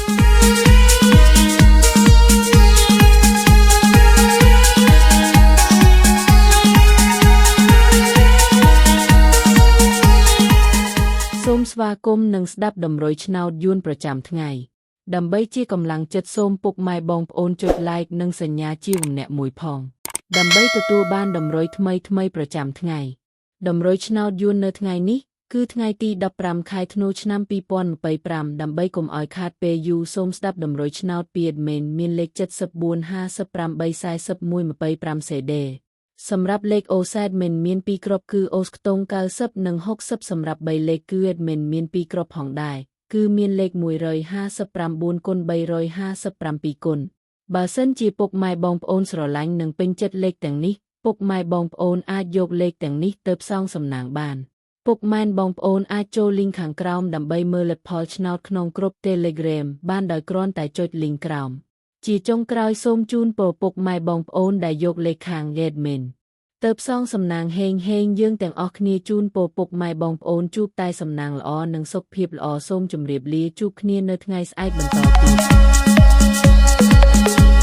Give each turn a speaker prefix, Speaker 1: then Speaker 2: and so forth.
Speaker 1: សូមស្វាគមន៍និងស្ដាប់តម្រុយឆ្នោតយួនប្រចាំថ្ងៃដើម្បីជាកម្លាំងចិត្តសូមពុកម៉ែបងប្អូនចុច Like និងសញ្ញាជាវម្នាក់មួយផងដើម្បីទទួលបានតម្រុយថ្មីៗប្រចាំថ្ងៃតម្រុយឆ្នោតយួននៅថ្ងៃនេះគឺថ្ងៃទី15ខែធ្នូឆ្នាំ2025ដើម្បីកុំឲ្យខាតពេលយូរសូមស្ដាប់តម្រុយឆ្នោតពី admin មានលេខ74 58 41 25 CD សម្រាប់លេខអូសែតមិនមាន2គ្រាប់គឺអូសខ្ទង់90និង60សម្រាប់3លេខគឺ admin មាន2គ្រាប់ផងដែរគឺមានលេខ159គុណ357គុណបើសិនជាពុកម៉ែបងប្អូនស្រឡាញ់និងពេញចិត្តលេខទាំងនេះពុកម៉ែបងប្អូនអាចយកលេខទាំងនេះទៅផ្សងសំណាងបានពុកម៉ែនបងប្អូនអាចចូលលីងខាងក្រោមដើម្បីមើលលទ្ធផលឆ្នោតក្នុងក្រុម Telegram បានដោយគ្រាន់តែចុចលីងក្រោមជាចុងក្រោយសូមជូនពរពុកម៉ែបងប្អូនដែលយកលេខខាង admin ទៅផ្សងសំណាងហេងហេងយើងទាំងអស់គ្នាជូនពរពុកម៉ែបងប្អូនជួបតែសំណាងល្អនិងសុខភាពល្អសូមជម្រាបលាជួបគ្នានៅថ្ងៃស្អែកបន្តទៀត។